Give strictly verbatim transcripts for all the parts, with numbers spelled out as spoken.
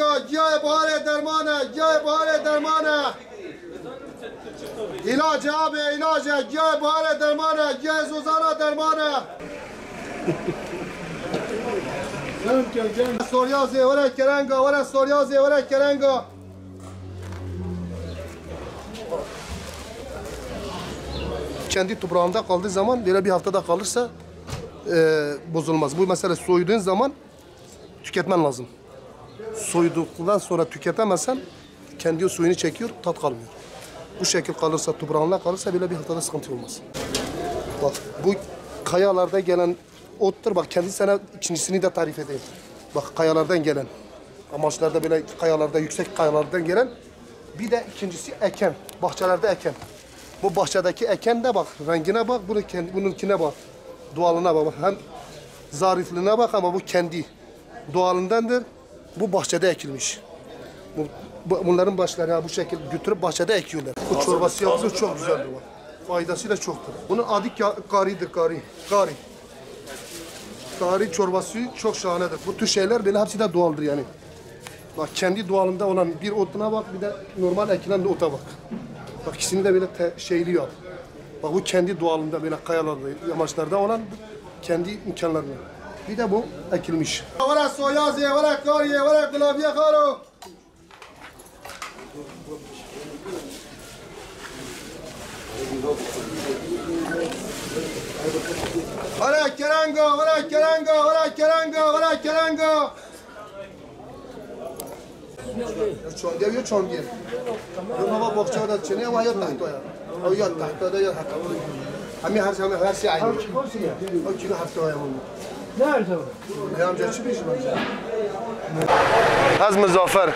Giyayê baharê derman e, giyayê baharê derman e. Îlac e abi, îlac e. Giyayê baharê derman e, giyayê zozana derman e. Soryazê, were kerenga, were soryazê, were kerenga. Kendi toprağında kaldığı zaman, böyle bir haftada kalırsa, e, bozulmaz. Bu mesela soyduğun zaman tüketmen lazım. Soyduktan sonra tüketemezsen kendi o suyunu çekiyor, tat kalmıyor. Bu şekil kalırsa, toprağında kalırsa böyle bir haftada sıkıntı olmaz. Bak, bu kayalarda gelen ottur. Bak, kendi sana ikincisini de tarif edeyim. Bak, kayalardan gelen. Amaçlarda böyle kayalarda, yüksek kayalardan gelen. Bir de ikincisi eken. Bahçelerde eken. Bu bahçedeki eken de bak, rengine bak, bunu kendi, bununkine bak. Doğalına bak. Hem zarifliğine bak ama bu kendi doğalındandır. Bu bahçede ekilmiş. Bu, bu- bunların başları ha, bu şekil götürüp bahçede ekiyorlar. Bu çorbası yapılıyor, çok güzeldir bu. Faydası da çoktur. Bunun adı ka- karidir, kari. Kari. Kari çorbası çok şahanedir. Bu tür şeyler böyle hepsi de doğaldır yani. Bak kendi doğalında olan bir otuna bak, bir de normal ekilen bir ota bak. Bak ikisini de böyle te- şeyli yap. Bak bu kendi doğalında böyle kayalarda, yamaçlarda olan kendi imkanlarını. Bir de bu ekilmiş. Were soyazê, were kariyê, were gulaviyê xalo. Were kerenga, were kerenga, were kerenga, were kerenga. Çandiye, yo çandiye. Yo nava bakçaya da çene, ewa ya tahta ya. Ew ya tahta da ya tahta. Hemi her, hemi her şey aynı. O kilo hafta ya bunu. Ne her zaman? Ya amca çi bêjim amca? Ez Muzaffer.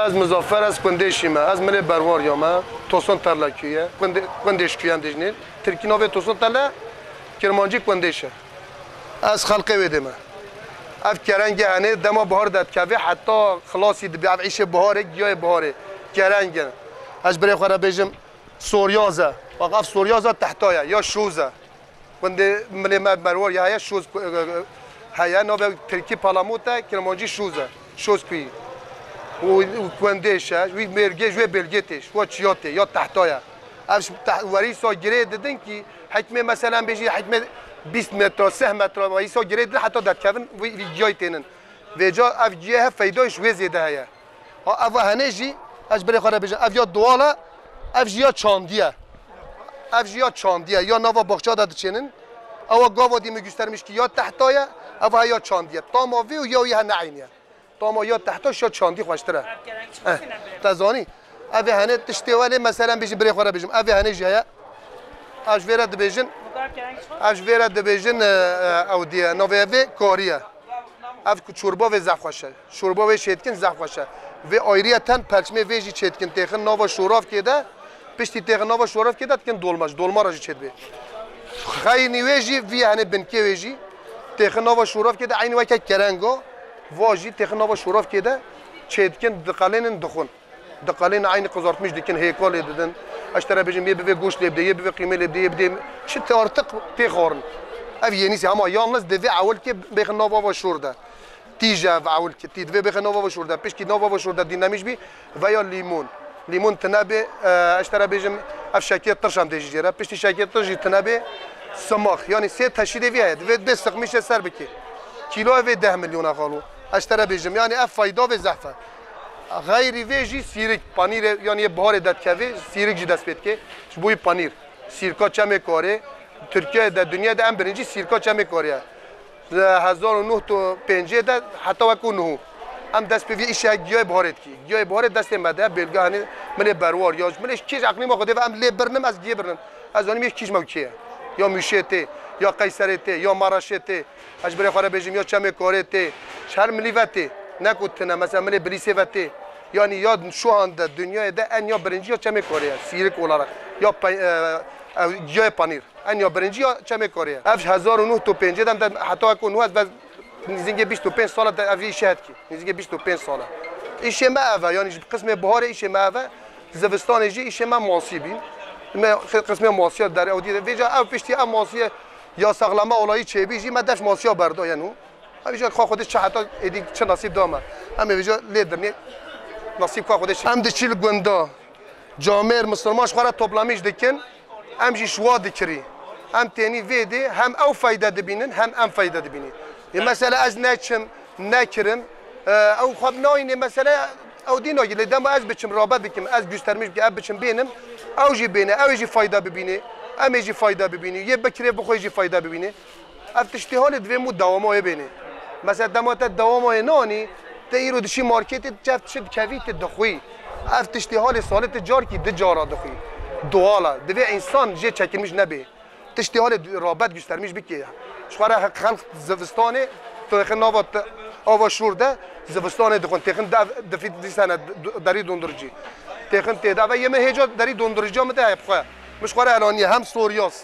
Ez Muzaffer, ez Kundeşî me. Ez milê Berwar ya me. Tosun Terle köyü. Kunde-, Kundeş köyü em dêjinê. Tirkî navê Tosun Terle, Kirmancî Kundeş e. Ez xelqê wê dê me. Ev kerengê henê dema bihar de dikeve heta xilasî dibe. Ev îşê biharê, giyayê biharê. Kereng in. Ez ji birê xwe re bêjim soryaz e. Bak ev soryaz e, tehta ye ya şoz e. Gundê milê me Merwar ya heye şoz ku-, heye navê tirkî palamot e, kirmancî şoz e. Şoz kuyî. Û, û Kundeş e, wî mêrgê ji wê belgê tê, ji wa çiya tê, ya tehta ye. Ev ji teh-, werî sa girê didin kî Hikmê mesela bêjî hikmê bîst metre, sih metre, îsa girê din heta derkevin, vî, vî giyayî tênin. Vêca ev giyê hev feydayê ji wê zêde heye. Ha, ev henê jî, ez ji birê xwe re bêjim, ev ya doğal e, ev jî ya çandî ye. Ev jî ya çandî ye, ya nava baxça de diçênin. Ewa gava dî min göstermiş kî ya tehta ye, ev he ya çandî ye. Tama vî û ya wî he ne eynî ye. Tama ya tehta ya çandî xweştir e. Ev kereng çi Eh, xweştir e birê? Te zanî? Ev ê henê tiştê welê, meselen bêjin birê xwe re bêjim. Ev ê henê jî heye. Ez ji vê re dibêjin. Mugar kereng çi xweştir? Ez ji vê re dibêjin, e, e, ew diye. Navê ev ê karî ye. Ev ku çorba vê zehf xweş e. Çorba vê çêdikin zehf xweş e. Vê ayriyeten perçmê vê jî çêdikin têxin nava şoravkê de. Piştî têxin nava şoravkê de dikin dolma, ji dolma re jî çêdibê. Xeynî wê jî, vî henê binkê wê jî têxin nava şoravkê de eynî weke kerengo, va jî têxin nava şoravkê de çêdikin, diqelênin dixwin. Diqelênin eynî qizartmîş dikin, hêka lê didin. Ez ji te re bêjim, yê bivê goşt lê bidê, yê bivê qîmê lê bidê, yê bidê çi te artık tê xwarin. Ev yenîsî hema yalniz divê ewilkê bêxin nava va şor de. Tîj e ev ewil ki, tî divê bêxe nava va şûr de. Piştî nava va şûr de dînemîş bî, veya lîmon. Lîmon tine bê, e, ez ji te re bêjim, ev şekê tirş em dê jî jê re. Piştî şekê tirş jî tine bê, simax. Yanî sê teşîdê vî heye. Divê, divê siqmîşê ser bikê. Kîloya vê deh milyon e xalo. Ez ji te re bêjim. Yanî ev feyda vê zehf e. Xeyrî vê jî sîrik, panîrê, yanî yê biharê de dikevê, sîrik jî dest pê dikê. Ji bo wî panîr. Sîrka çemê karê, Tirkiyeyê de, dinyayê de em birincî sîrka çemê karê ye. Li hezar û neh sed û pêncî de heta wekî nû. Em dest pê vî îşê giyayê biharê dikî. Giyayê biharê destê me de, belge henê milê berwar ya ji milê kîj eqlîma Xwedê ve em lê birnim, ez giyê birnim. Ez zanim yê kîj me kê ye. Ya Mûşê tê, ya Qeyserê tê, ya Maraşê tê. Ez ji birê xwe re bêjim, ya çemê karê tê. Ji her milî ve tê. Ne ku tune, mesela milê Bilîsê ve tê. Yanî ya şu anda dinyayê de en ya birincî ya çemê karê ye. Sîrik olarak. Ya pe-, e, e, giyayê panîr. En ya birincî ya çemê karê ye. Ev ji hezar û neh sed û pêncî de, em de heta ku nû ez ve nîzîngê bîst û pênc sala de ev îşê hetkî. Nîzîngê bîst û pênc sala. Îşê me ev e, yanî ji qismê biharê îşê me ev e, zivistanê jî îşê me masî bî. Me qismê masiya der ew dî de. Vêca ew piştî ev masiye yasaklama olayî çêbî jî me dest masiya berdaye nû. Ev jî xwe Xwedê çi heta êdî çi nasîb da me. Em ê vêca lê dirnê nasîb xwe Xwedê çi. Em diçî li gunda camêr misilman ji xwe re toplamî jî dikin. Em jî ji wa dikirî. Em tênî vê dê hem ew feyde dibînin hem em feyde dibînî. Ê mesela ez neçim, nekirim. E, ew xwe nayînê mesela ew dî nagî. Lê dema ez biçim rabe dikim, ez gustermiş bikim, ev biçim bênim. Ew jî bêne, ew ê jî feyde bibînê. Em ê jî feyde bibînî. Yê bikirê bixwe jî feyde bibînê. Ev tiştê halê divê mû dewama wê bênê. Mesela dema te dewama wê nanî, te îro dişî marketê, çev çi dikevî, te dixwî. Ev tiştê halê salê te carkî di cara dixwî. Doğal e. Divê însan jê çekilmiş nebê. Tiştê halê rabet gustermiş bikê. Ji xwe re xelk zivistanê, têxin nava te-, ava şûr de zivistanê dixwin. Têxin dev, difît dîsene d-, derî donduricî. Têxin tê de. Ve yê min hêca derî donduriciya min de heye bi xwe. Min ji xwe re elaniye hem soryas,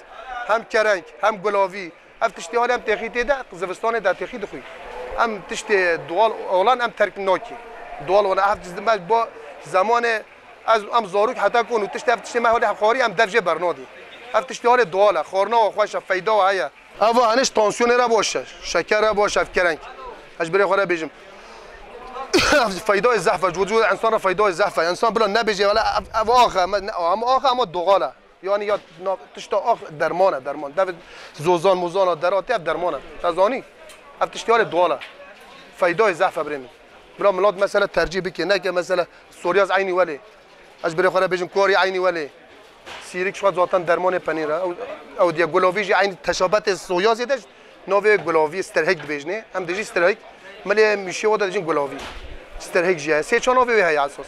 hem kereng, hem gulavî. Ev tiştê halê em têxî tê de, zivistanê de têxî dixwî. Em tiştê doğal olan em terk nakî. Doğal olan ev çiz me bo zemanê ez, em zarok heta ku nû tiştê ev tiştê me halê xwarî em dev jê bernadî. Ev tiştê halê doğal e, xwarina we xweş e, feyda we heye. Ev heniş tansiyonê re baş e, şeker re baş e, ev kereng. Ez ji birê xwe re bêjim. Ev feydayê zehf e, ji bo, ji bo însan re feydayê zehf e. Însan bila nebêje, wele ev, ev ax e, em, ne, em ax e, ama doğal e. Yani ya na-, tişta ax derman e, derman. Dev zozan mozana derate ev derman e. Te zanî? Ev tiştê halê doğal e. Feydayê zehf e birê min. Bila milat mesela tercîh bike, neke mesela soryaz eynî welê. Ez birê xwe re bêjim, korî eynî welê. Sîrik şuat zaten dermanê penîr e. Ew, ew diye gulavî jî eynî teşabetê soyazê de navê gulavî sterhek dibêjinê. Em dijî sterhek. Milê mîşê wa de dijîn gulavî. Sterhek jî heye. Sê çar navê wê heye esas.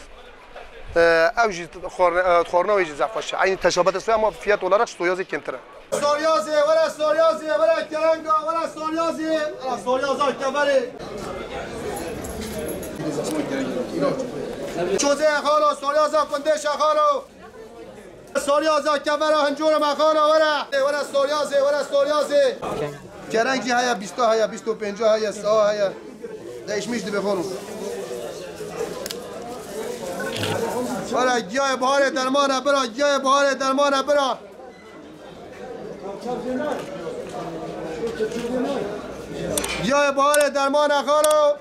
Ee, ew jî xwarne-, e, xwarina wê jî zehf xweş e. Eynî teşabetê soya ama fiyat olarak soyazê kêmtir e. Soryazê, were soryazê, were kerenga, were soryazê. Were soryaza keverê. Çozê xalo, soryaza kundê şexalo. Soryaza kevera hincûrê me xalo, were. Were soryazê, were soryazê. Kereng jî heye, bîsta heye, bîst û pênca heye, saha heye. Değişmiş dibe xalo. Were giyayê baharê dermana bira, giyayê baharê dermana bira. Giyayê baharê dermana xalo.